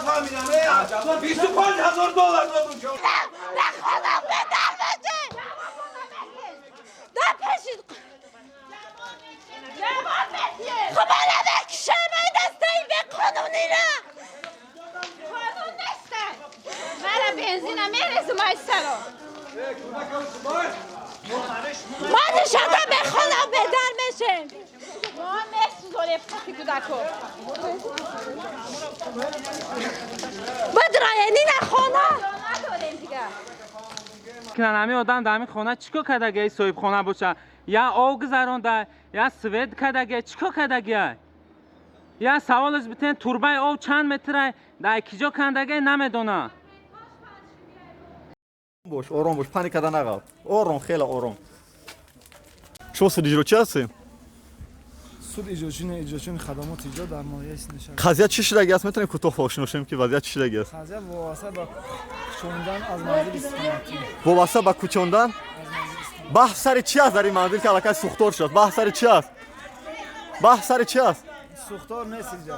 Нафаҳмидам, 25 000 доллар додум. Ба хонам бедар бечи. Да пешид. خب حالا بکشم ای دسته این به قانونی را. Қонун нестан. Мара бензина мерезум ай саро. ما نشادم به خانم بدر میشیم. Мо месӯзонем қати кӯдако. بدرایینی نه خانه. Надорем дига. Кунан ҳамин одам дар ҳамин хона чӣ кор кардагия? Соҳибхона боша, я об гузаронда, я свет кардагия, чӣ кор кардагия? Я саволаш битен, турбаи об чанд метрай, дар киҷо кандагия, намедона. Бош, ором бош, паника да нағав. Ором, хеле ором. Шумо суд иҷрочӣ ҳастем? Суд иҷрочӣ не, иҷрочии хадамоти иҷро дар ноҳияи Сино шаҳр. Қазия чӣ шудаги аст? Метавонем кӯтоҳ фошиношем, ки вазъият чӣ шудаги аст? Қазия вобаста ба кӯчондан аз манзили истиқоматӣ. Вобаста ба кӯчондан? Баҳс сари чӣ аст дар ин манзил, ки аллакай сӯхтор шуд? Баҳс сари чӣ аст? Баҳс сари чӣ аст? Сӯхтор нест инҷа.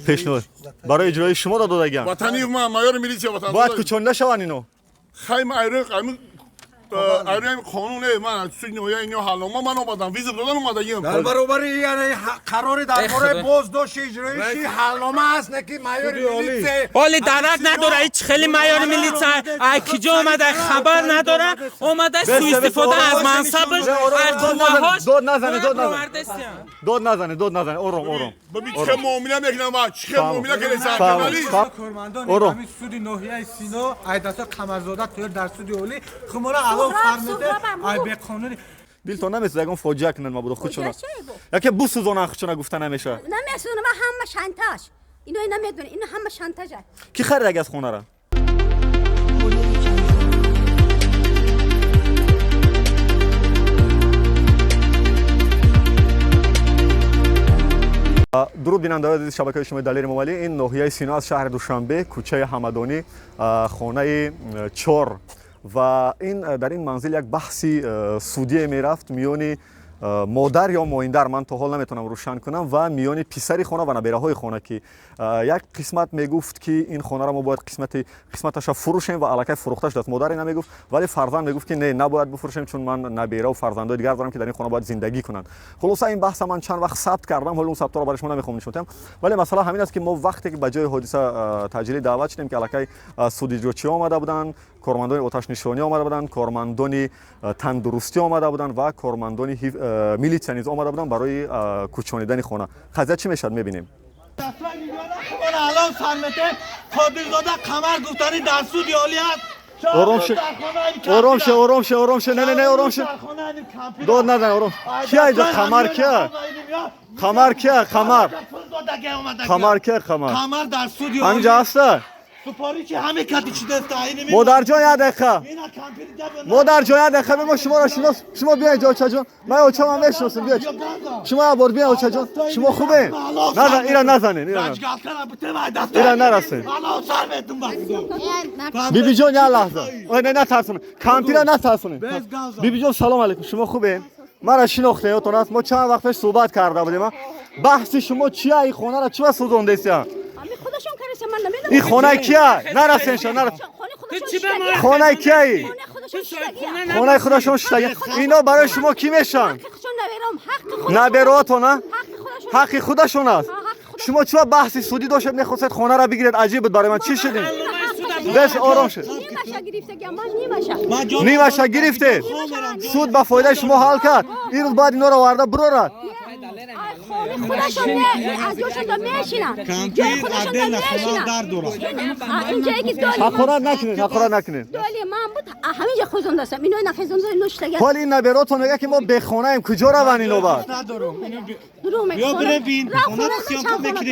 Пешниҳод барои иҷрои шумо додагиам. Ватанӣ, ман майори милиция ватан. Бояд кӯчонида шаванд ино. Хай, ман айрӯи айрӯи қонун не, ман аз суди ноҳия ино ҳалнома ман омадам, вызов додан омадагиам. Дар баробари яъне қарори дар бораи боздошти иҷроиши ҳалнома аст, не ки майори милитсия. Ҳоли дарак надора, ҳеч хеле майори милитсия ай киҷо омада, хабар надора, омада суистифода аз мансабаш, аз қувваҳош. Дод назанед, дод назанед, дод назанед, дод назанед, ором, ором. Бибин, чӣ хел муомила мекунам ва чӣ хел муомила кардем. Кормандони Ором. ҳамин суди ноҳияи Сино айдасо Қамарзода тоир дар суди олӣ хумора алов фармуде ай беқонуни. Дилтон намесӯзад, ягон фоҷиа кунанд мабодо худшона, яке бусӯзонанд худшона, гуфта намешавад? Намесӯзонам, ҳама шантаж. Ино намедонӣ, ино ҳама шантаж. Кӣ харидаги аз хонара? Дуруд, бинандаои азизи шабакаи шумои Далери Эмомалӣ. Ин ноҳияи Сино аз шаҳри Душанбе, кӯчаи Ҳамадонӣ, хонаи 4, ва ин дар ин манзил як баҳси судие мерафт миёни модар ё моиндар, ман то ҳол наметавонам рӯшан кунам, ва миёни писари хона ва набераҳои хона, ки як қисмат мегуфт, ки ин хонаро мо бояд қисмати қисматаша фурӯшем ва аллакай фурӯхта шудааст. Модаре намегуфт, вале фарзанд мегуфт, ки не, набояд бифурӯшем, чун ман набераву фарзандои дигар дорам, ки дар ин хона бояд зиндагӣ кунанд. Хулоса, ин баҳса ман чанд вақт сабт кардам, ҳоли он сабтҳоро барои шумо намехоҳам нишон диҳам, вале масъала ҳамин аст, ки мо вақте ки ба ҷои ҳодиса таъҷилӣ даъват шудем, ки аллакай судиҷрочиҳо омада буданд, кормандони оташнишонӣ омада буданд, кормандони тандурустӣ омада буданд ва кормандони милитсия низ омада буданд барои кӯчонидани хона. Қазия чӣ мешавад, мебинем. Алон сармете Қодирзода Қамар гуфтанӣ дар суди олӣ аст. Ором ше, ором ше, ором ше, ором ше. Не, не, не, ором ше, дод назан, ором. Кия иҷо Қамар? Кия Қамар? Кия Қамар? Қамар кия? Қамар. Қамар дар суди ҳаминҷа ҳаста? Супориши ҳаме кати чӣ даста? Модарҷон, як дақиқа, модарҷон, як дақиқа, мо шуморо шинос. Шумо биёед инҷо, очаҷон. Ман очамам мешиносам, биёед шумо, як бор биёед, очаҷон. Шумо хубе? Назан, ира назанед, ира нарасед. Бибиҷон, як лаҳза. Ой, не, натарсонед кампира, натарсонед. Бибиҷон, салом алейкум, шумо хубе? Мара шинохте, ёдтон аст, мо чанд вақт пеш суҳбат карда будем. Баҳси шумо чия? Ин хонаро чӣ ба сӯзондесия? Худашон кардаса, ман намедонам. Ин хонаи кия? Нарасенша, нарасен. Хонаи кияи? Хонаи худашон шиштаги. Ино барои шумо кӣ мешаванд? Набероатон? Ҳаққи худашон аст. Шумо чӣ баҳси судӣ доштед, мехостед хонаро бигиред? Аҷиб буд барои ман. Чӣ шудем? Бес, ором шуд. Нимаша гирифтед, суд ба фоидаи шумо ҳал кард. Ин рӯз бояд инора оварда бурорад. Хони худашон не, аз ҷошон мешинанд, ҷои худашон мешинанд. Инҷое ки доли Ҳақорат накунед, ҳақорат накунед. Доли ман буд, ҳаминҷа хӯзондастам, ино нахезонда, ино шитага. Ҳоли ин наберотон мега, ки мо бехонаем, куҷо раванд ино баъд?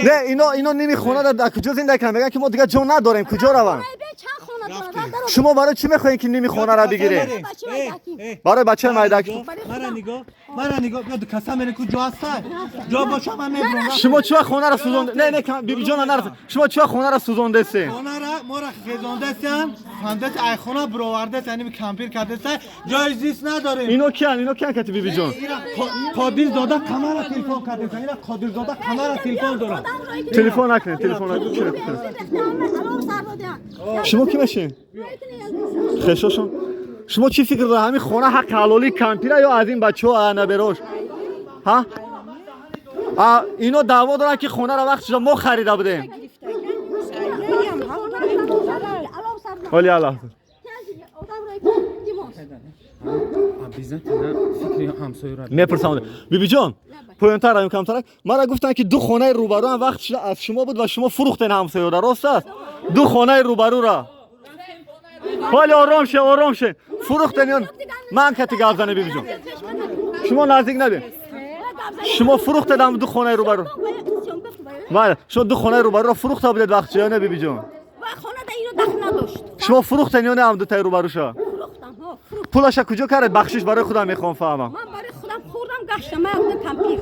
Не, ино ними хона дар куҷо зиндагӣ кунанд? Мегӯянд, ки мо дигар ҷо надорем, куҷо раванд? Чанд Шумо барои чӣ мехоҳед, ки ними хонаро бигиред? Барои бачаи майдак. Мара нигоҳ. Мана нигоҳ биё каса мере ку ҷо ҳаста. Ҷо боша ман мебурам. Шумо чӣ хонаро сӯзонда? Не, не, бибиҷона нарасед. Шумо чӣ хонаро сӯзондесен? Хонара моро хезондесен, фандес ай хона буровардес, яъне кампир кардеса, ҷои зист надорем. Ино киян? Ино киян кати бибиҷон? Қодирзода Қамара телефон кардеса. Ина Қодирзода Қамара телефон дорад. Телефон накунед, телефон накунед. Шумо ки мешин? Хешошон. Шумо чӣ фикр доред? Ҳамин хона ҳаққи ҳалолии кампира ё аз ин бачаҳо наберош? Ҳа? Ино даъво доранд ки хонаро вақт мо харида будем. Ҳоли як лаҳза. Мепурсам. Бибиҷон, поёнтар равем камтарак. Мара гуфтанд ки ду хонаи рӯбарӯ ҳам вақт аз шумо буд ва шумо фурӯхтен ҳамсоёра. Рост аст? Ду хонаи рӯбарӯра. Ҳоли ором ше, ором ше. Фурӯхтен ё ман кати гап зане бибиҷон. Шумо наздик набин. Шумо фурӯхтед ҳам ду хонаи рӯбарӯ. Бале, шумо ду хонаи рӯбарӯро фурӯхта будед вақт ё не бибиҷон? Шумо фурӯхтен ё не ҳам дутаи рӯбарӯша? Пулаша куҷо кардед? Бахшиш барои худам мехоҳам фаҳмам. Ман барои худам хӯрдам гаштам, ман кампир.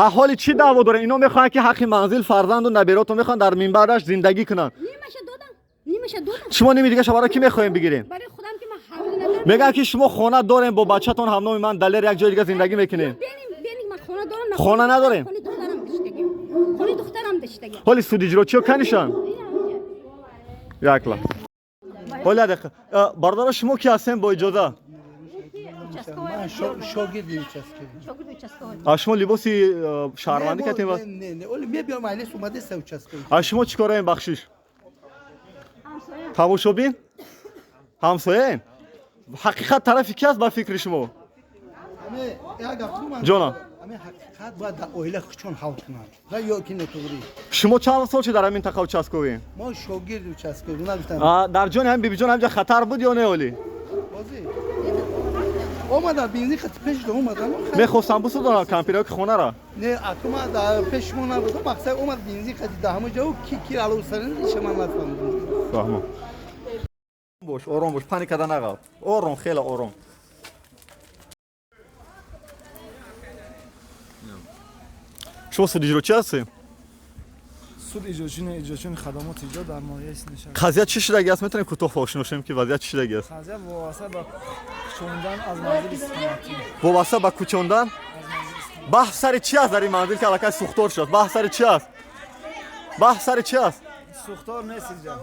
Аҳоли чӣ даъво доранд? Ино мехоҳанд ки ҳаққи манзил фарзанду наберотон мехоҳанд дар минбараш зиндагӣ кунанд. Нимаша додам, нимаша додам. Шумо ними дигаша барои кӣ мехоҳем бигирем? Барои худам ки ман ҳавлӣ надорам. Мегӯянд ки шумо хона дорем бо бачатон ҳамноми ман Далер як ҷои дига зиндагӣ мекунем. Беним, ман хона дорам. Хона надорем? Хонаи духтарам диштагӣ. Хонаи духтарам диштагӣ. Ҳоли судиҷрочиё канишанд? Як лаҳза. Ҳоли як дақиқа. Бародаро шумо ки ҳастем бо иҷоза? Шогирди участка. А шумо либоси шаҳрвандӣ кардем? Не, не, оли мебиём айлес омадеса участка. А шумо чӣ кораем бахшиш? Тамошобин? Ҳамсояем? Ҳақиқат тарафи ки аст ба фикри шумо? Ҷонам. Ҳақиқат бояд дар оила хучон ҳал кунанд ва ё ки нотуғрӣ. Шумо чанд сол шуд дар ҳамин минтақа участковӣ? Мо шогирди участковӣ нагуфтам. Дар ҷони ҳамин бибиҷон ҳамҷа хатар буд ё не оли? Бозӣ. Омадан бензин хати пеш омадан. Мехостам бисӯзонам кампиро ки хонара. Не, атума дар пеш шумо набуд. Мақсад омад бензин хати дар ҳама ҷо ки ки аловсарин иша ман нафаҳмидам. Фаҳмам. Бош, ором бош, паника да нағав. Ором, хеле ором. Шумо суд иҷрочӣ ҳастед? Суд иҷрочӣ не, иҷрочии хадамоти иҷро дар ноҳияи Синошаҳр. Қазия чӣ шудаги аст? Метавонем кӯтоҳ фошиношем ки вазъият чӣ шудаги аст? Қазия вобаста ба кӯчондан аз манзили истиқоматӣ. Вобаста ба кӯчондан? Баҳс сари чӣ аст дар ин манзил ки аллакай сӯхтор шуд? Баҳс сари чӣ аст? Баҳс сари чӣ аст? Сӯхтор нест инҷа.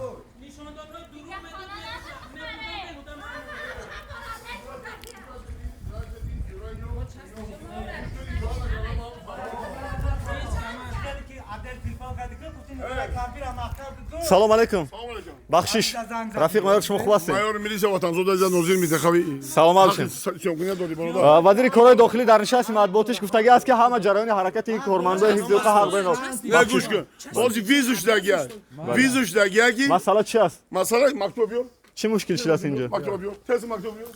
Салом алейкум. Бахшиш. Рафиқ майор шумо хуб ҳастед? Майори милисия ватанзода азиз нозир митахави. Салом алейкум. Вазири корҳои дохилӣ дар нишасти матбуотиш гуфтагӣ аст ки ҳама ҷараёни ҳаракати кормандои ҳифзи ҳуқуқ ҳақ беноб. Не гӯш кун. Бози визу шудагия. Визу шудагия ки масъала чи аст? Масъала мактуб биёр. Чӣ мушкил шудааст инҷо? Мактуб биёр. Тез мактуб биёр.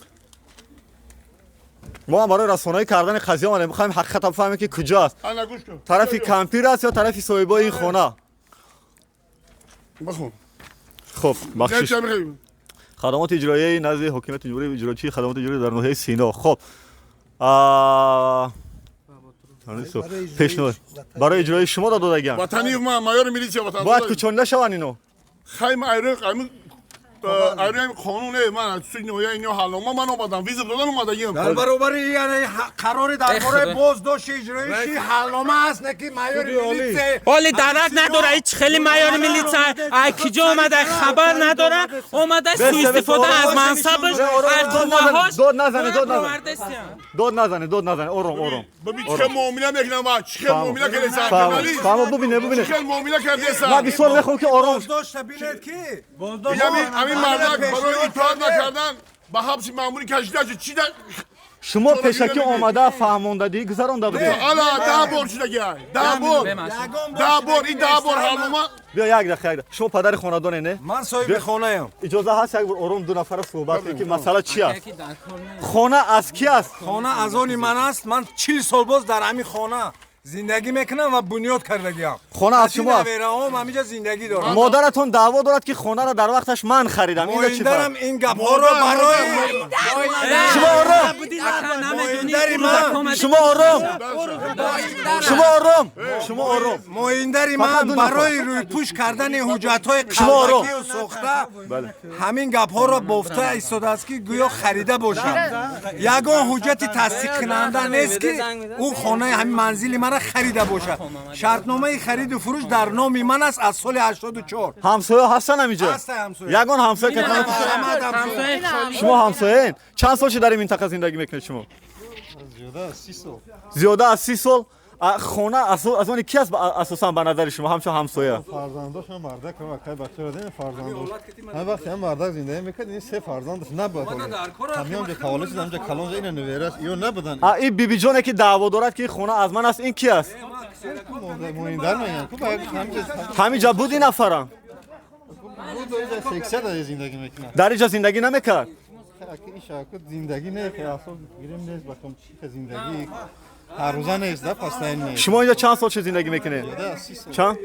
Мо ҳам барои расонаӣ кардани қазия омадем. Мехоҳем ҳақиқатро бифаҳмем ки куҷо аст. Ана гӯш кун. Тарафи кампир аст ё тарафи соҳибои ин хона? Бахон. Хуб, бахшиш. Хадамоти иҷроияи назди ҳокимияти ҷумҳурии иҷрочии хадамоти иҷроия дар ноҳияи Сино. Хуб. Пешниҳод барои иҷрои шумо додагиам. Ватанӣ ман майори милисия ватан. Бояд кӯчонида шаванд ино. Хайм айрық ами айрық қонун ман суди ноҳияи ино ҳалнома ман омадам виза додан омадагиам. Дар баробари яъне қарори дар бораи боздошти иҷроиши ҳалнома аст, не ки майори милитсия. Оли дарак надора, ҳеч хеле майори милитсия ай киҷо омада хабар надора, омада суистифода аз мансабаш, аз қувваҳош. Дод назане, дод назане. Дод назане, дод назане, ором, ором. Бибин чӣ хел муомила мекунам ва чӣ хел муомила кардеса. Фаҳмо, бубине, бубине. Чӣ хел муомила кардеса. Ман бисёр мехоҳам ки ором. Боздошта бинед ки боздошт ҳамин мардак барои итоат накардан ба ҳабси маъмурӣ кашида шуд. Чӣ шумо пешакӣ омада фаҳмондадӣ гузаронда будед? Ала 10 бор шудагиа. 10 бор. 10 бор ин 10 бор ҳалнома. Биё як дақиқа, як дақиқа. Шумо падари хонадоне, не? Ман соҳиби хонаям. Иҷоза ҳаст як бор ором ду нафара суҳбат кунем ки масъала чи аст? Хона аз ки аст? Хона аз они ман аст. Ман 40 сол боз дар ҳамин хона Зиндагӣ мекунам ва бунёд кардагиам. Хона аз шумо аст. Навераҳом ҳаминҷа зиндагӣ дорам. Модаратон даъво дорад, ки хонаро дар вақташ ман харидам. Инро чӣ Моиндарам ин гапҳоро барои Шумо ором. Шумо ором. Шумо ором. Шумо ором. Моиндари ман барои рӯйпӯш кардани ҳуҷҷатҳои Шумо ором. қалбакию сохта ҳамин гапҳоро бофта истодааст, ки гӯё харида бошам. Ягон ҳуҷҷати тасдиқкунанда нест, ки ӯ хонаи ҳамин манзили мара харида бошад. Шартномаи хариду фурӯш дар номи ман аст аз соли 84. Ҳамсоя ҳастан ҳаминҷо? Ҳастан ҳамсоя. Ягон ҳамсоя катана Шумо ҳамсояен? Чанд сол шуд дар ин минтақа зиндагӣ мекунед шумо? Зиёда аз 30 сол. Зиёда аз 30 сол. Хона аз они ки аст асосан ба назари шумо ҳамчун ҳамсоя? Фарзандош ҳам мардак ҳам акай бачаро дем фарзандош. Ҳам вақте ҳам мардак зиндагӣ мекард, ин се фарзандаш набуд. Ҳамин ҷо таваллуд шуд, ҳамҷо калон шуд, ина невераш, ё набудан. Ин бибиҷоне ки даъво дорад, ки хона аз ман аст, ин ки аст? Моиндар мегӯянд. Ку ба ҳамҷо Ҳаминҷа буд ин нафарам? Буд, инҷа сексия дар зиндагӣ мекунад. Дар инҷа зиндагӣ намекард? Ин зиндагӣ не, асос гирем нест, ба ком чи зиндагӣ ҳар рӯза нест, да, постоянно нест. Шумо инҷа чанд сол шуд зиндагӣ мекунед? Чанд?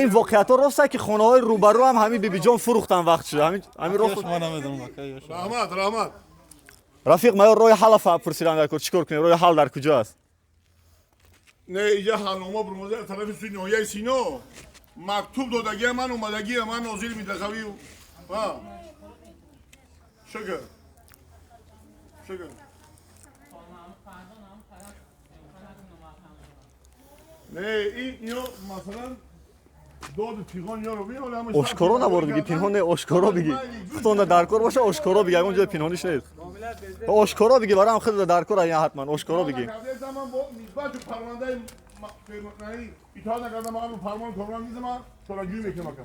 Ин воқеиятҳо рост аст, ки хонаҳои рӯбарӯ ҳам ҳамин бибиҷон фурӯхтан вақт шуда? Ҳамин рост? Ман намедонам. Раҳмат, раҳмат. Рафиқ майор, роҳи ҳалла пурсидан дар кор чӣ кор кунем? Роҳи ҳал дар куҷо аст? Не, инҷа ҳалнома бурмоза аз тарафи суди ноҳияи Сино мактуб додагия, ман омадагия, ман нозири минтақавӣ. Шукр, шукр. Не, ин ё масалан доду тиғон ёро бин. Ошкоро набор биги, пинҳон не, ошкоро биги. Худтонда дар кор боша, ошкоро биги, ягон ҷои пинҳониш нест. Ошкоро биги, барои худта дар кор ая ҳатман ошкоро биги. Итоат накардам, ман фармон корман мизам, чораҷӯӣ мекунам ака.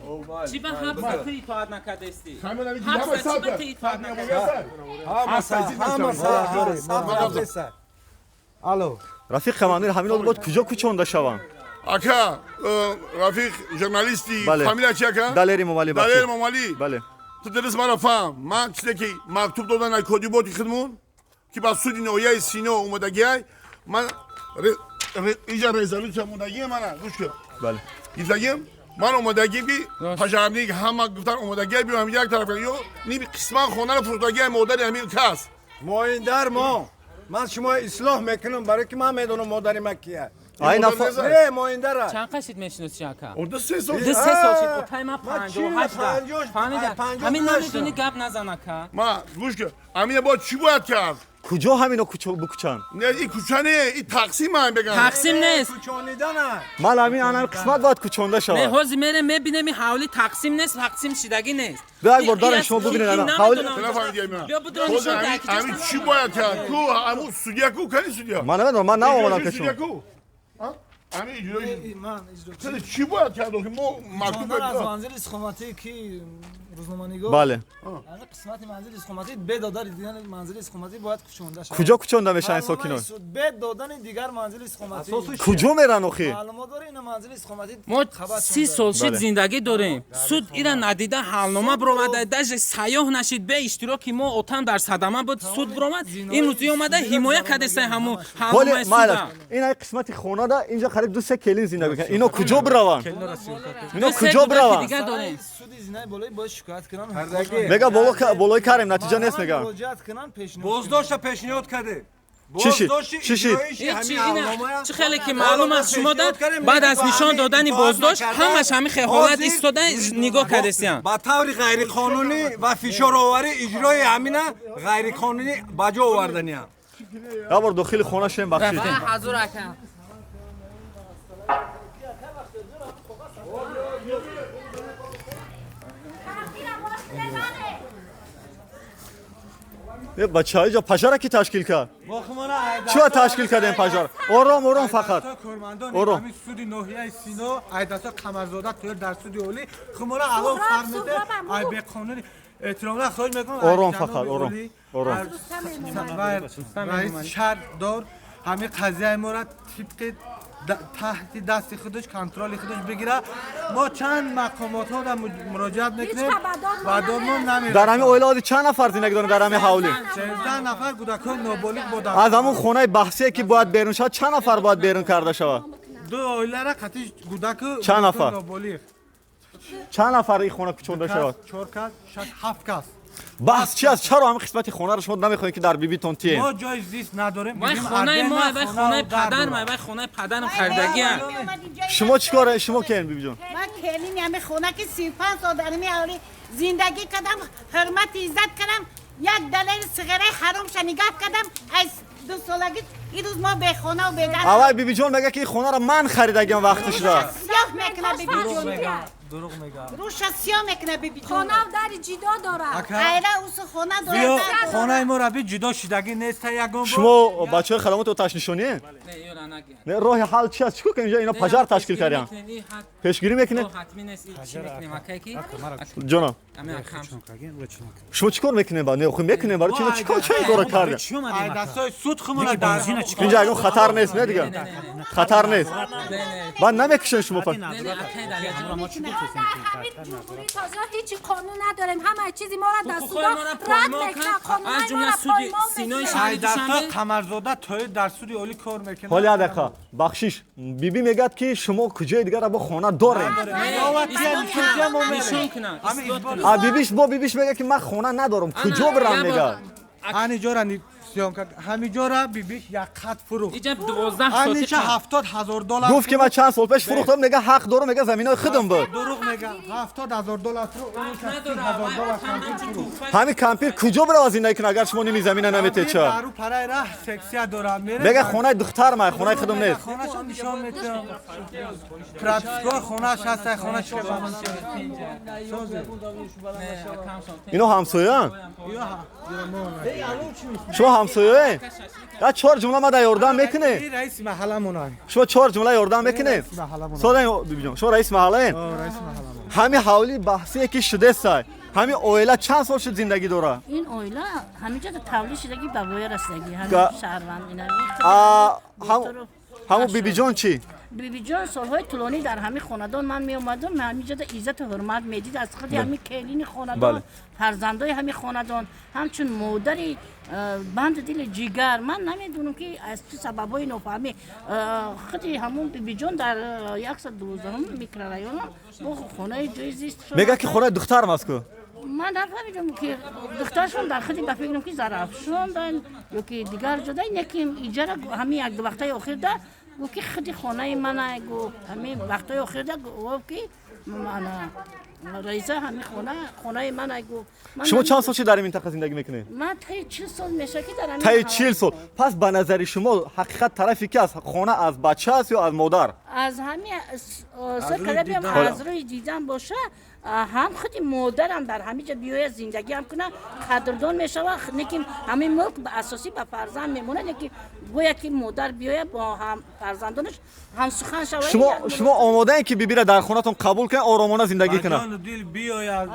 Чӣ ба ҳабса ту итоат накардасти? Ҳабса чӣ ба ту итоат накардасти? Алло. Рафиқ командир, ҳамин бояд куҷо кӯчонда шаванд? Ака, рафиқ журналисти, фамилия чи ака? Далери Момалӣ. Далери Момалӣ. Бале. Ту дуруст маро фаҳм. Ман чизе ки мактуб додан аз котиботи худмон, ки ба суди ноҳияи Сино омадагиай, ман инҷа резолюсия омодагие мана гӯш кун. Бале. Гифтагием ман омодагием, ки пожарник ҳама гуфтан омодагия биём як тараф ё ними қисман хонаро фурӯхтагиай модари ҳамин кас. Моиндар мо. Ман шумо ислоҳ мекунам, барои ки ман медонам модари ман кия. Ай нафар не моиндара. Чанд қашид мешиносӣ ака? 3 сол. 3 сол шид. Отай ман 58. Фаҳмида? Ҳамин намедонӣ, гап назан ака. Ма гӯш кун. Ҳамина бояд чӣ бояд кард? Куҷо ҳамино букучанд? Не, ин кӯча не, ин тақсим ман бигам. Тақсим нест. Кӯчонидана. Ман ҳамин ана қисмат бояд кӯчонда шавад. Не, ҳозир мерем мебинем, ин ҳавли тақсим нест, тақсим шидагӣ нест. Бیا як бор дарем, шумо бубинед ана ҳавли. Бیا будро нишон дай. Ҳамин чӣ бояд кард? Ку ҳамун судья ку, кани судья? Ман намедонам, ман наомадам ки шумо. Ҳамин иҷрои чӣ бояд кард? Мо мактуб аз манзили истиқоматӣ ки рӯзноманигор. Бале. Қисмати манзили истиқоматӣ бе додани дигар манзили истиқоматӣ бояд кӯчонда шавад. Куҷо кӯчонда мешаванд сокинон? Бе додани дигар манзили истиқоматӣ. Куҷо меран охи? Маълумот дорӣ, ина манзили истиқоматӣ. Мо 30 сол шид зиндагӣ дорем. Суд ира надида ҳалнома баромада, даже сайёҳ нашид бе иштироки мо, отам дар садама буд, суд баромад. Имрӯз омада ҳимоя кардесай ҳамун ҳалномаи суда. Ин ай қисмати хонада инҷа қариб 2-3 келин зиндагӣ мекунанд. Ино куҷо бираванд? Ино куҷо бираванд? Суди зинаи болои бояд шикоят кунанд. Мега болои карем, натиҷа нест мега. Боздошта пешниҳод кардем. Чӣ шид? Чӣ шид? Чӣ хеле ки маълум аст шумо да, баъд аз нишон додани боздошт ҳамаш ҳамин ҳолат истода нигоҳ кардесиян. Ба таври ғайриқонунӣ ва фишороварӣ иҷрои ҳамина ғайриқонунӣ ба ҷо оварданиям. Як бор дохили хона шем, бахшид. Ҳазур ака. Бачаҳо, инҷа пожара ки ташкил кард? Чиро ташкил кардем пожар? Ором, ором, фақат. Ором. Суди ноҳияи Сино Айдасо Қамарзода тоир дар суди олӣ хумора алов фармуде ай беқонунӣ эҳтиромла хоҳиш мекунам. Ором, фақат ором. Ором. Раис шаҳрдор ҳамин қазияи моро тибқи Таҳти дасти худаш, контроли худаш бигира. Мо чанд мақомотҳо дар муроҷиат мекунем, ба додмон намерасад. Дар ҳамин оила ҳозир чанд нафар зиндагӣ доранд дар ҳамин ҳавлӣ? 13 нафар кӯдакони ноболиғ бо Аз ҳамон хонаи баҳсие ки бояд берун шавад, чанд нафар бояд берун карда шавад? Ду оилара қатиш кӯдаку Чанд нафар? ноболиғ. Чанд нафар ин хона кӯчонда шавад? Чор кас, шаш, ҳафт кас. Баҳс чи аст? Чаро ҳамин қисмати хонаро шумо намехоҳед, ки дар бибитон тием? Мо ҷои зист надорем. Вай хонаи мо, вай хонаи падарам, вай хонаи падарам харидагиам. Шумо чӣ кор, шумо киен, бибиҷон? Ман келини ҳами хона, ки 35 сол дар ҳами ҳавлӣ зиндагӣ кардам, ҳурмати иззат кардам, як далели сиғираи ҳаромша нигаҳ кардам аз 2 солагӣ. Ирӯз мо бехонаву бедар. Аввал бибиҷон мега, ки ин хонаро ман харидагиам вақти шуда. Сиёҳ мекуна бибиҷон. Дурӯғ мега. Рӯша сиёҳ мекуна бибиҷон. Хонав дари ҷидо дорад. Айра усу хона Биё, дорад. Хонаи мо ра би, ҷудо шидагӣ нест ягон бор. Шумо бачаҳои хадамоти оташнишоние? Не, ёра нагир. Не, роҳи ҳал чи аст? Чӣ кор кунем? Инҷа ино пожар ташкил кардиям, пешгирӣ мекунед? Ҳатмӣ нест, чӣ мекунем, акай ки? Ҷонам, Ами акам. шумо чӣ кор мекунед? Ба не, ху мекунем, барои чи чӣ кор, чӣ ин корро кардем? Ай дастҳои суд хумона дар Инҷа ягон хатар нест, не, дига хатар нест, баъд намекушен шумо па? Не, не, акай дар Ҳамин ҷумҳурии тоза ҳеҷ қонун надорем. Ҳамаи чизи моро дар Ҳуқуқҳои суда моро рад поймол мекунанд. кард. Қонунҳои Аз ҷумла моро суди поймол Синои мекунанд. шаҳри Ай дастҳои Душанбе. Қамарзода тои дар суди олӣ кор мекунад. Ҳоли як дақиқа, бахшиш, бибӣ мегӯяд, ки шумо куҷои дигарро бо хона дорем. Нишон кунад. А бибиш, бо бибиш мегӯяд, ки ман хона надорам, куҷо бирам, мегӯяд. Ҳамиҷора съёмка, ҳамиҷора бибиш як қат фурӯхт. Иҷа 12 Ҳамиша сотиқа. 70 000 доллар. Гуфт, ки ман чанд сол пеш фурӯхтам, мега, ҳақ дорам, мега, заминои худам буд. Дурӯғ мега. 70 000 доллар фурӯхт, 30 000 доллар кампир фурӯхт. Ҳамин кампир куҷо бирава зиндагӣ кунад, агар шумо ними замина наметед ча? Дару параи раҳ сексия дорад, мере. Мега, хонаи духтар май, хонаи худам нест. Хонаша нишон метиҳам, пропискаи хонааш ҳаст, хона чӣ. Ино ҳамсояанд, шумо ҳамсояе? Я чор ҷумла ма дар ёрдам мекунед? Ин раиси маҳалламонай. Шумо чор ҷумла ёрдам мекунед? Содаин, бибиҷон, шумо раиси маҳаллаен? Раиси маҳалламон. Ҳамин ҳавли баҳсие ки шудесай, ҳамин оила чанд сол шуд зиндагӣ дорад? Ин оила ҳаминҷо тавлид шудагӣ, ба воя расидагӣ, ҳамин шаҳрванд. Ҳамун бибиҷон чӣ? Бибиҷон солҳои тӯлонӣ дар ҳамин хонадон ман меомадам, ҳаминҷода иззату ҳурмат медид аз худи ҳамин келини хонадон, фарзандои ҳамин хонадон, ҳамчун модари банди дили ҷигар. Ман намедонам, ки аз чӣ сабабҳои нофаҳмӣ худи ҳамун бибиҷон дар 112-ум микрорайонам бо хонаи ҷои зист. Мега, ки хонаи духтарам аст ку. Ман нафаҳмидам, ки духтаршон дар худи, ба фикрам, ки Зарафшон ё ки дигар ҷода, не ки иҷара ҳамин як ду вақтаи охирда гуфт, ки худи хонаи мана, гуфт, ҳамин вақтҳои охирда гуфт, ки мана раиса, ҳамин хона хонаи мана, гуфт. Шумо чанд сол чи дар ин минтақа зиндагӣ мекунед? Ман таи 40 сол мешавад, ки дар ҳамин. Таи 40 сол. Пас ба назари шумо ҳақиқат тарафи ки аст? Хона аз бача аст ё аз модар? Аз ҳамин сар карда биям, аз рӯи дидан боша, ҳам худи модарам дар ҳамин ҷо биёяд, зиндагиам кунад, қадрдон мешавад, лекин ҳамин мулк ба асосӣ ба фарзанд мемонад, лекин бояд ки модар биёяд, бо ҳам фарзандонаш ҳамсухан шавад. Шумо омодаем, ки бибира дар хонатон қабул кунед, оромона зиндагӣ кунад? Ҷону дил биёяд,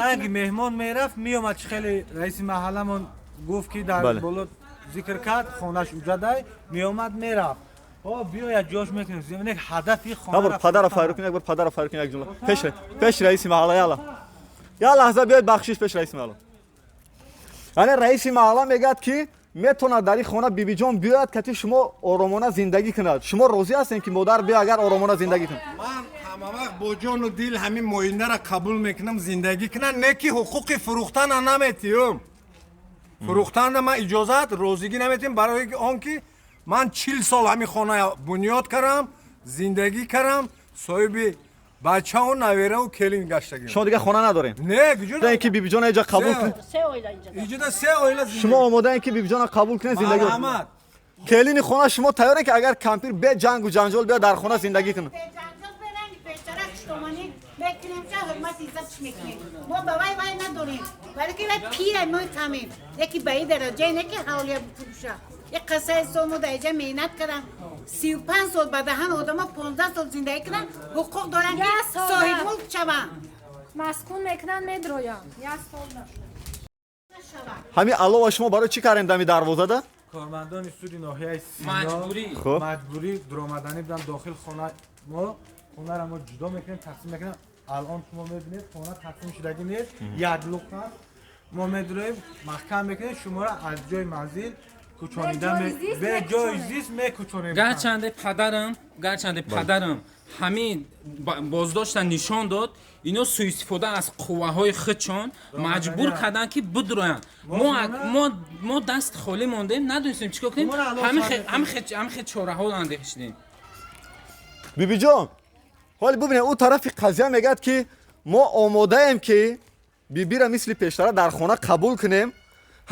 ранги меҳмон мерафт, меомад. Чӣ хеле раиси маҳалламон гуфт, ки дар боло зикр кард, хонаш уҷадай, меомад, мерафт, биёяд, ҷош мекунем, ҳадафи. Хона падара файру кун, як бор падара файру кун, як ҷумла пеш раиси маҳалла. Яла, як лаҳза биёед, бахшиш, пеш раиси маҳалла. Яъне раиси маҳалла мегӯяд, ки метавонад дар ин хона бибиҷон биёяд, кати шумо оромона зиндагӣ кунад. Шумо розӣ ҳастем, ки модар биё, агар оромона зиндагӣ кунад? Ман ҳамавақт бо ҷону дил ҳамин моиндаро қабул мекунам, зиндагӣ кунад, не ки ҳуқуқи фурӯхтана наметиҳам. Фурӯхтанда ман иҷозат, розигӣ наметиҳам, барои он ки ман 40 сол ҳамин хона бунёд кардам, зиндагӣ кардам, соҳиби бачаву навераву келин гаштагим. Шумо дигар хона надорем? Не, куҷо. Ки бибиҷона иҷа қабул кунед? Иҷода се оила. Шумо омодаем, ки бибиҷона қабул кунед, зиндагӣ? Келини хона, шумо тайёре, ки агар кампир бе ҷангу ҷанҷол биёд, дар хона зиндагӣ кунад? Мекунем, ша ҳурмат иззатш мекунем. Мо ба вай вай надорем, вале ки вай пира, мо фаҳмем, яки ба и дараҷае не, ки ҳавлия бифурӯша. Як қиссаи сол мо дар иҷа меҳнат кардам 35 сол, ба даҳан одамо 15 сол зиндагӣ кардам, ҳуқуқ доранд, ки соҳибмулк шаванд. Маскун мекунанд, медроянд, як сол нашуд. Ҳамин алова шумо барои чӣ кардем дами дарвозада? Кормандони суди ноҳияи Сино Маҷбурӣ. Хуб. Маҷбурӣ дуромаданӣ буданд дохил хона. Мо хонаро мо ҷудо мекунем, тақсим мекунем. Алон шумо мебинед, хона тақсим шудагӣ нест, як луқ аст. Мо медуроем, маҳкам мекунем, шуморо аз ҷои манзил кӯчонида, бе ҷои зист мекӯчонем. Гарчанде падарам ҳамин боздошта нишон дод, ино суистифода аз қувваҳои худшон маҷбур карданд, ки бидроянд. Мо даст холӣ мондем, надонистем чӣ кор кунем. Ҳамин чораҳо андешидем. Бибиҷон, ҳоли бубинед, ӯ тарафи қазия мегӯяд, ки мо омодаем, ки бибира мисли пештара дар хона қабул кунем,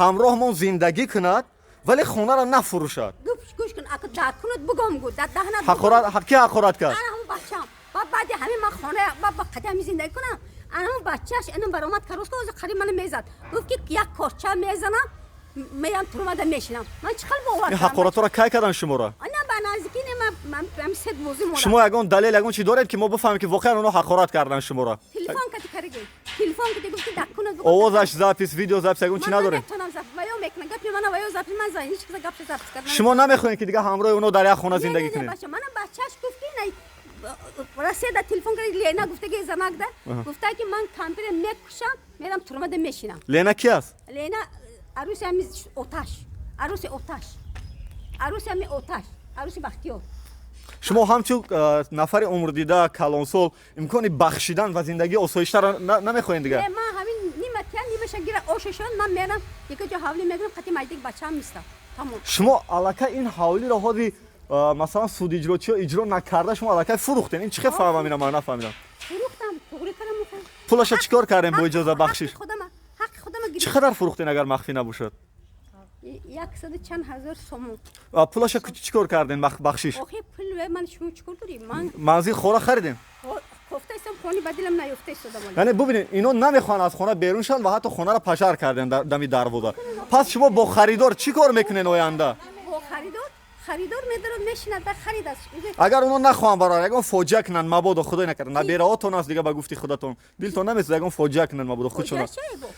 ҳамроҳмон зиндагӣ кунад, вале хонаро нафурӯшад. Гӯш кун, ака, дар кунад бугом гу дар даҳнат. Ҳақорат ки ҳақорат кард? Ана ҳамун бачам. Ба баъди ҳамин ман хона ба қади ҳамин зиндагӣ кунам. Ана ҳамун бачаш инам баромад кард, рӯз қариб мана мезад, гуфт, ки як корча мезанам, меям турмада мешинам. Ман чӣ хел бовар Ин кунам? ҳақоратҳоро кай кардан шуморо? Ана ба наздикӣ не, ман ҳамин се бозӣ монам. Шумо ягон далел, ягон чи доред, ки мо бифаҳмем, ки воқеан онҳо ҳақорат кардан шуморо? Телефон кати карги, телефон кати гуфт, ки дар кунад. Овозаш запись, видео запись, ягон чи надорем? Наметонам запись ваё мекунам, гапи мана ваё запись, ман за ҳеҷ каса гапша запись кардан. Шумо намехоҳед, ки дига ҳамроҳи онҳо дар як хона зиндагӣ Не, кунед? бача, мана бачаш гуфт, ки на Россия да телефон кард, Лена гуфта, ки занак да гуфта, ки ман кампира мекушам, мерам турмада мешинам. Лена ки аст? Лена аруси ҳами Оташ, аруси Оташ, аруси ҳами Оташ, аруси Бахтиёр. Шумо ҳамчун нафари умрдида, калонсол, имкони бахшидан ва зиндагии осоиштаро намехоҳед дига? Не, ман ҳамин нима тия нимаша гира ошашон, ман мерам яка ҷо ҳавлӣ мегирам, қати майдик бачаам мистам, тамом. Шумо аллакай ин ҳавлиро ҳози масалан судиҷрочиҳо иҷро накарда, шумо аллакай фурӯхтем. Ин чӣ хел фаҳмам? Ина ман нафаҳмидам. Фурӯхтам, туғри кардам мухам. Пулаша чӣ кор кардем, бо иҷоза, бахшиш? Худама, ҳаққи худама. Чӣ қадар фурӯхтем, агар махфӣ набошад? Яксаду чанд ҳазор сомон. Пулаша чӣ кор кардем, бахшиш? Охи пул ман шумо чӣ кор дорӣ? Ман Манзил хора харидем. Кофта истам, хони ба дилам наёфта истодам. Яъне бубинед, ино намехоҳанд аз хона берун шаванд ва ҳатто хонаро пажар кардем дар дами дарвоза. Пас шумо бо харидор чӣ кор мекунед оянда? Бо харидор, харидор медарад, мешинад дар харид аст. Агар оно нахоҳанд барояд, ягон фоҷиа кунанд, мабодо, худой накарда, набераотон аст, дига ба гуфти худатон дилтон намесӯзад, ягон фоҷиа кунанд, мабодо, худшона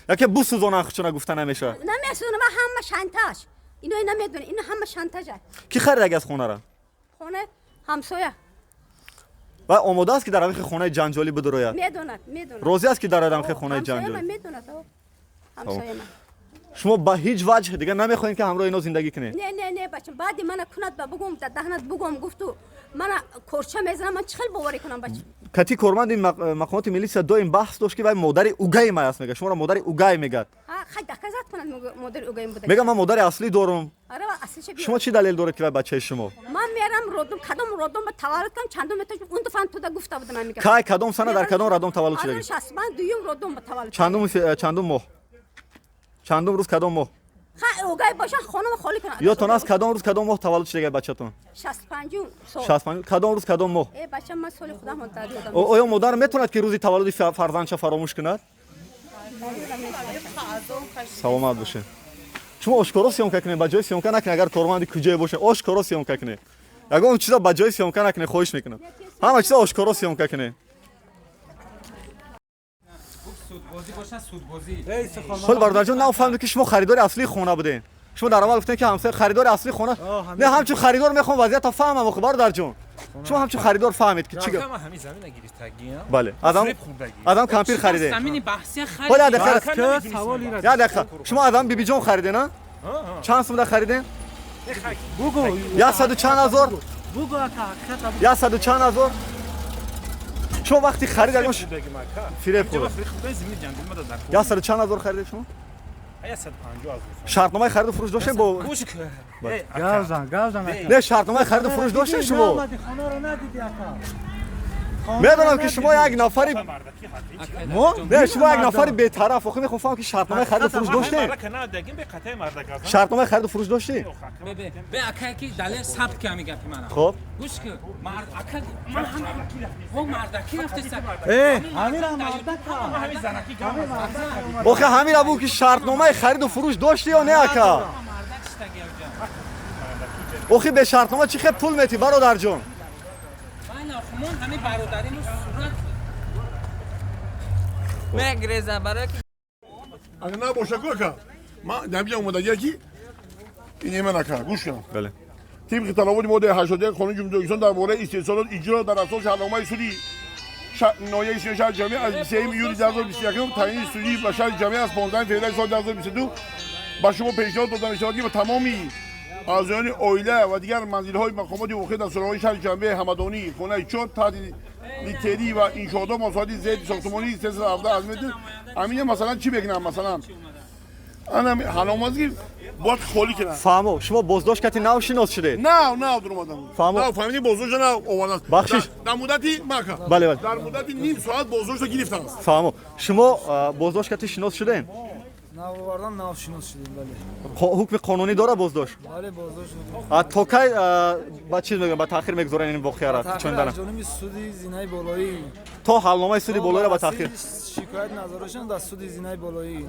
яке бусӯзонанд худшона, гуфта намешавад. Намесӯзонам, ман ҳама шантаж, ино намедонӣ, ино ҳама шантаж. Кӣ харидаги аз хонаро? Хона ҳамсоя. Ва омода аст, ки дар ҳамихи хонаи ҷанҷолӣ бидурояд? Медонад, медонад. Розӣ аст, ки дарояд ҳамихи хонаи ҷанҷолӣ? Медонад, ҳамсоя ман. Шумо ба ҳеҷ ваҷҳ дига намехоҳед, ки ҳамроҳи ино зиндагӣ кунед? Не, не, не, бачам, баъди мана кунад ба бугум, дар даҳнат бугум гуфту мана корча мезанам, ман чӣ хел боварӣ кунам, бача? Кати корманди мақомоти милитсия доим баҳс дошт, ки вай модари угай май аст, мега, шуморо модари угай мегӯяд. Хай доказать кунад, модари угайм буда. Мега, ман модари аслӣ дорум. Шумо чӣ далел доред, ки вай бачаи шумо? Ман мерам роддом, кадом роддом ба таваллуд кардам, чандум этаж, он дафъа туда гуфта будам ман мегам. Кай, кадом сана, дар кадом роддом таваллуд шудагӣ? Ман дуюм роддом ба таваллуд. Чандум моҳ, чандум рӯз, кадом моҳ? Хай угай бошан, хонама холӣ кунад. Ёдтон аст, кадом рӯз, кадом моҳ таваллуд шудагай бачатон? 65-ум сол. 65, кадом рӯз, кадом моҳ? Э, бачам, ман соли худам дар ёдам. Оё модар метавонад, ки рӯзи таваллуди фарзандша фаромӯш кунад? Саломат бошед. Шумо ошкоро съёмка кунед, ба ҷои съёмка накунед. Агар корманди куҷое бошед, ошкоро съёмка кунед, ягон чиза ба ҷои съёмка накунед, хоҳиш мекунам, ҳама чиза ошкоро съёмка кунед. Судбозӣ боша, судбозӣ. Хол, бародарҷон, нафаҳмидем, ки шумо харидори аслии хона будем. Шумо дар аввал гуфтем, ки ҳамсоя харидори аслии хона. Не, ҳамчун харидор мехоҳам вазъиятро фаҳмам. Охи, бародарҷон, шумо ҳамчун харидор фаҳмед, ки чӣ гап? Бале, азам кампир харидем. Замини баҳсия. Ҳоли як дақиқа, шумо азам бибиҷон хариден, а чанд сумда хариден? Яксаду чанд ҳазор, яксаду чанд ҳазор. Шумо вақти харид ягон фиреб хӯрд? Яксаду чанд ҳазор харидед шумо? Шартномаи хариду фурӯш доштем бо Не, шартномаи хариду фурӯш доштем шумо? Медонам, ки шумо як нафари, не, шумо як нафари бетараф. Охи, мехоҳам фаҳмам, ки шартномаи хариду фурӯш доштем, шартномаи хариду фурӯш доштем? Бе, акае ки далел сабт ки ҳами гапи мана. Хоб. Гӯш ки, мард ака, ман ҳам ҳо мардаки рафтеса. Охи, ҳамира буд, ки шартномаи хариду фурӯш дошти ё не, ака? Охи, бе шартнома чӣ хел пул метӣ, бародарҷон? Мон ҳами бародариму сурат Мегреза барои ки Агар набоша, ку, ака, ман дар инҷа омадагия, ки Ин иманака гӯш кун. Бале. Тибқи талаботи моддаи 81 Қонуни Ҷумҳурии Тоҷикистон дар бораи истеҳсолот иҷро дар асоси ҳалномаи суди ноҳияи Сино шаҳри Ҷамъӣ аз 23 июли 2021, таъйини судӣ ба шаҳри Ҷамъӣ аз 15 феврали соли 2022, ба шумо пешниҳод дода мешавад, ки ба тамоми аъзоёни оила ва дигар манзилҳои мақомоти воқеъ дар суроғҳои шаҳри Ҷамъӣ, Ҳамадонӣ, хонаи 4, таҳти литерӣ ва иншоотҳо масоҳати зери сохтмонии 317 аз метр. Аминя масалан чӣ мекунам, масалан ана ҳалномаст, ки бояд холӣ кунам. Фаҳмо, шумо боздошт кати нав шинос шудед? Нав дуромадам. Фаҳмо. Нав фаҳмидӣ, боздошта нав овардааст. Бахшиш. Дар муддати мака. Бале, бале. Дар муддати ним соат боздошта гирифтааст. Фаҳмо, шумо боздошт кати шинос шудем? Нав овардан, нав шинос шудем, бале. Ҳукми қонунӣ дора боздошт? Бале, боздошт. То кай ба чиз мегӯям, ба таъхир мегузоранд ин воқеаро? Чун ҷониби суди зинаи болоӣ. То ҳалномаи суди болоиро ба таъхир. Шикоят назарошон дар суди зинаи болоӣ.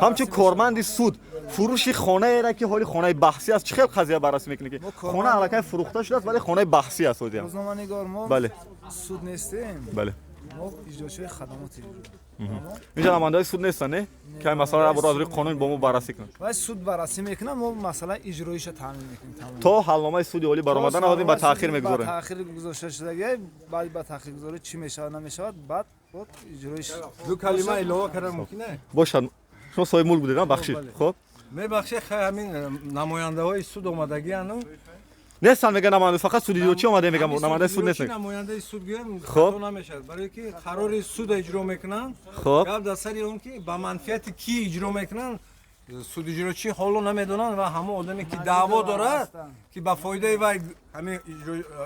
Ҳамчун корманди суд, фурӯши хонаеро, ки ҳоли хонаи баҳсӣ аст, чӣ хел қазия баррасӣ мекунед, ки хона аллакай фурӯхта шудааст, вале хонаи баҳсӣ аст? Ҳозир рӯзноманигор, мо бале суд нестем. Бале. Мо иҷрочиҳои хадамоти. Инҷа намояндаҳои суд нестанд, не, ки ин масъаларо аз рӯи қонун бо мо баррасӣ кунанд? Вай суд баррасӣ мекунад, мо масъалаи иҷроиша таъмин мекунем. То ҳалномаи суди олӣ баромадан ҳозир ба таъхир мегузорем. Ба таъхир гузошта шудагӣ, баъд ба таъхир гузорӣ чӣ мешавад, намешавад, баъд иҷроиш. Ду калима илова кардан мумкин е? Бошад. Шумо соҳиби мулк будед, бахшид. Хуб, мебахшед, ҳамин намояндаҳои суд омадагиану нестанд, мегӯяд намоянда, фақат судиҷрочӣ омада, мегӯям намояндаи суд нест. Намояндаи суд гӯям хато намешавад, барои ки қарори суд иҷро мекунанд. Гап дар сари он ки ба манфиати кӣ иҷро мекунанд, судиҷрочӣ ҳоло намедонанд ва ҳамон одаме ки даъво дорад, ки ба фоидаи вай ҳамин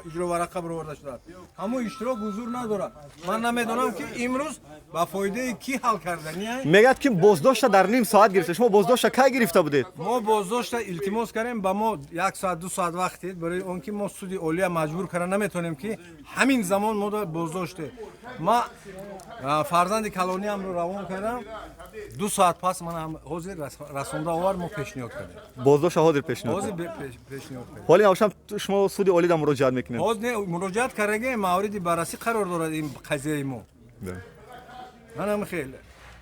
иҷро варақа бароварда шудааст, ҳамон иштирок ҳузур надорад. Ман намедонам, ки имрӯз ба фоидаи кӣ ҳал кардани. Мегӯяд, ки боздошта дар ним соат гирифта. Шумо боздошта кай гирифта будед? Мо боздошта илтимос кардем, ба мо як соат, 2 соат вақт дид, барои он ки мо суди олия маҷбур карда наметавонем, ки ҳамин замон мо боздоште. Ма фарзанди калониамро равон кардам, 2 соат пас ман ҳозир расонда овард, мо пешниҳод кардем. Боздошта ҳозир пешниҳод? Ҳозир пешниҳод кардем. Ҳоли навшам шумо суди олида муроҷиат мекунед? Ҳозир не, муроҷиат кардаги мавриди баррасӣ қарор дорад ин қазияи мо. Манам хеле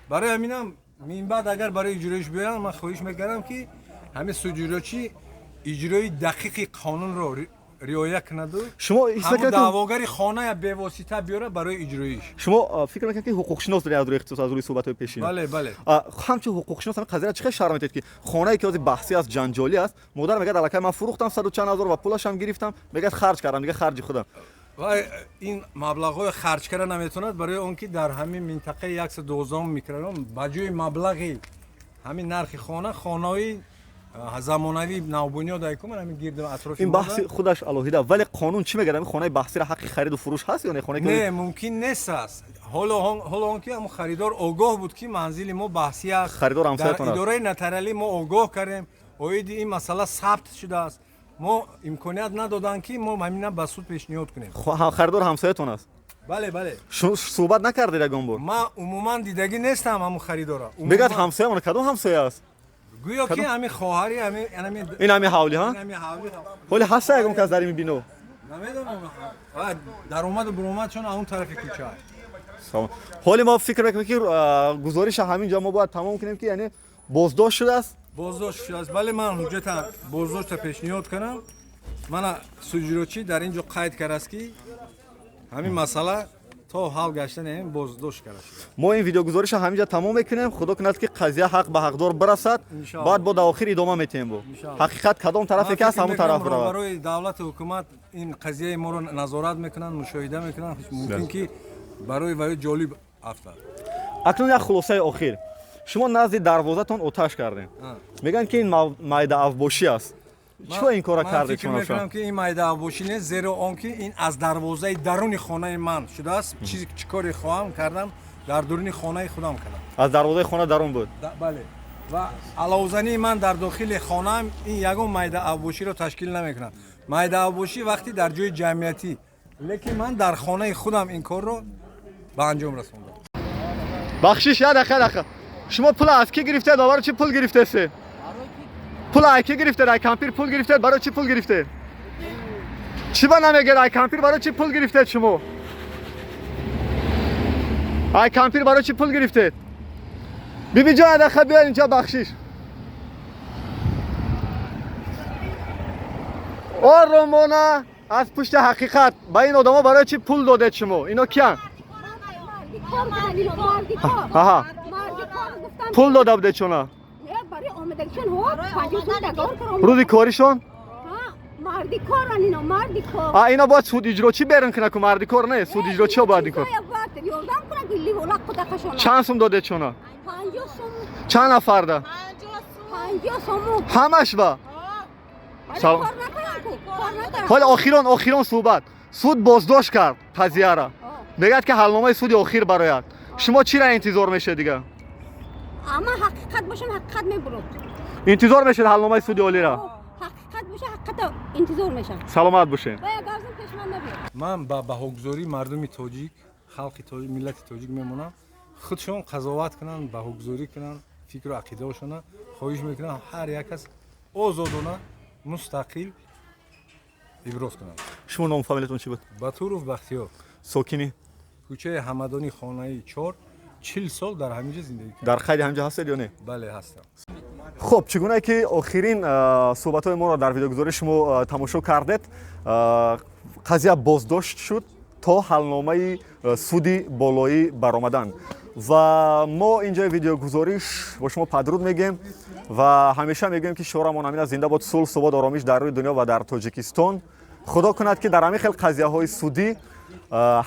барои ҳаминам минбаъд агар барои иҷроиш биёянд, ман хоҳиш мекардам, ки ҳамин судиҷрочӣ иҷрои дақиқи қонунро риоя кунаду шумо ҳамон даъвогари хоная бевосита биёрад барои иҷроиш. Шумо фикр мекунед, ки ҳуқуқшинос доред аз рӯи ихтисос, аз рӯи суҳбатҳои пешин? Бале, бале. Ҳамчун ҳуқуқшинос ҳамин қазияро чӣ хел шарҳ медиҳед, ки хонае ки ҳозир баҳсӣ аст, ҷанҷолӣ аст, модар мегӯяд аллакай ман фурӯхтам саду чанд ҳазор ва пулашам гирифтам, мегӯяд харҷ кардам, дигар харҷи худам. Ва ин маблағҳои харҷ карда наметавонад, барои он ки дар ҳамин минтақаи 112 микрорайон ба ҷои маблағи ҳамин нархи хона хонаҳои замонавӣ навбунёд айкуман ҳамин гирду атрофи. Ин баҳси худаш алоҳида, вале қонун чӣ мегӯяд? Ҳамин хонаи баҳсиро ҳаққи хариду фурӯш ҳаст ё не? Хона не, мумкин нест аст. Ҳоло он ки ҳамон харидор огоҳ буд, ки манзили мо баҳсӣ аст. Харидор ҳамсоятон аст. Дар идораи нотариалӣ мо огоҳ кардем, оиди ин масъала сабт шудааст. Мо имконият надоданд, ки мо ҳамина ба суд пешниҳод кунем. Харидор ҳамсоятон аст? Бале, бале. Суҳбат накардед ягон бор? Ман умуман дидагӣ нестам ҳамон харидора. Мегӯяд ҳамсоямон. Кадом ҳамсоя аст? Гӯё ки ҳамин хоҳари ҳамин. Ин ҳамин ҳавли ҳа? Ҳоли ҳаста ягон кас дар ин бино? Намедонам, даромаду буромад чун он тарафи кӯча. Ҳоли мо фикр мекунем, ки гузориша ҳамин ҷо мо бояд тамом кунем, ки яъне боздошт шудааст. Боздошт шудааст, бале. Ман ҳуҷҷата боздошта пешниҳод кардам. Мана суҷирочӣ дар ин ҷо қайд кардааст, ки ҳамин масъала то ҳал гаштани ҳамин боздошт карда шудааст. Мо ин видеогузориша ҳамин ҷо тамом мекунем. Худо кунад, ки қазия ҳақ ба ҳақдор бирасад, баъд бо дар охир идома метиҳем. Бо ҳақиқат кадом тарафе ки аст, ҳамон тараф биравад. Барои давлату ҳукумат ин қазияи моро назорат мекунанд, мушоҳида мекунанд, мумкин ки барои ваё ҷолиб афтад. Акнун як хулосаи охир. Шумо назди дарвозатон оташ кардем, мегӯянд, ки ин майдаавбошӣ аст. Чиро ин кора кардед? Фикр мекунам, ки ин майдаавбошӣ нест, зеро он ки ин аз дарвозаи даруни хонаи ман шудааст. Чизе чӣ коре хоҳам кардам, дар дуруни хонаи худам кардам. Аз дарвозаи хона дарун буд? Бале. Ва аловзании ман дар дохили хонаам ин ягон майдаавбоширо ташкил намекунад. Майдаавбошӣ вақте дар ҷои ҷамъиятӣ, лекин ман дар хонаи худам ин корро ба анҷом расондам. Бахшиш, як дақиқа. Шумо пул аз кӣ гирифтед ва барои чӣ пул гирифтед? Пул аз кӣ гирифтед? Ай кампир пул гирифтед, барои чӣ пул гирифтед? Чӣ ба намегӯед? Ай кампир барои чӣ пул гирифтед шумо? Ай кампир барои чӣ пул гирифтед? Биби ҷон, як дақиқа биёед инҷо, бахшиш. Оромона аз пушти ҳақиқат ба ин одамо барои чӣ пул додед шумо? Ино киян? Аҳа. Пул дода будед шуна? Рӯзи коришон? А ино бояд суд иҷрочӣ берун кунад ку, мардикор не, суд иҷрочиҳо бояд ин кор. Чанд сум додед шуна? Чанд нафарда? Ҳамаш ба? Ҳоли охирон суҳбат. Суд боздошт кард қазияра. Мегӯяд ки ҳалномаи суди охир барояд. Шумо чиро интизор мешед дига? Ама ҳақиқат бошам, ҳақиқат мебурад. Интизор мешед ҳалномаи суди олира? Ҳақиқат боша, ҳақиқат интизор мешам. Саломат бошед. Ман ба баҳогузории мардуми тоҷик, халқи тоҷик, миллати тоҷик мемонам. Худшон қазоват кунанд, баҳогузорӣ кунанд, фикру ақидаҳошона хоҳиш мекунам, ҳар як кас озодона, мустақил иброз кунанд. Шумо ному фамилиятон чӣ буд? Батуров Бахтиёр. Сокини? Кӯчаи Ҳамадонӣ, хонаи 4, 40 сол дар ҳамин ҷо зиндагӣ кардам. Дар қайди ҳамин ҷо ҳастед ё не? Бале, ҳастам. Хуб, чӣ гуна ки охирин суҳбатҳои моро дар видеогузориш шумо тамошо кардед, қазия боздошт шуд то ҳалномаи суди болоӣ баромадан. Ва мо инҷои видеогузориш бо шумо падруд мегӯем ва ҳамеша мегӯем ки шиорамон ҳамин аст: зинда бод сулҳ, субот, оромиш дар рӯи дунё ва дар Тоҷикистон. Худо кунад ки дар ҳамин хел қазияҳои судӣ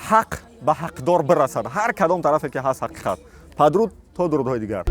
ҳақ ба ҳақдор бирасад, ҳар кадом тарафе ки ҳаст ҳақиқат. Падруд то дурудҳои дигар.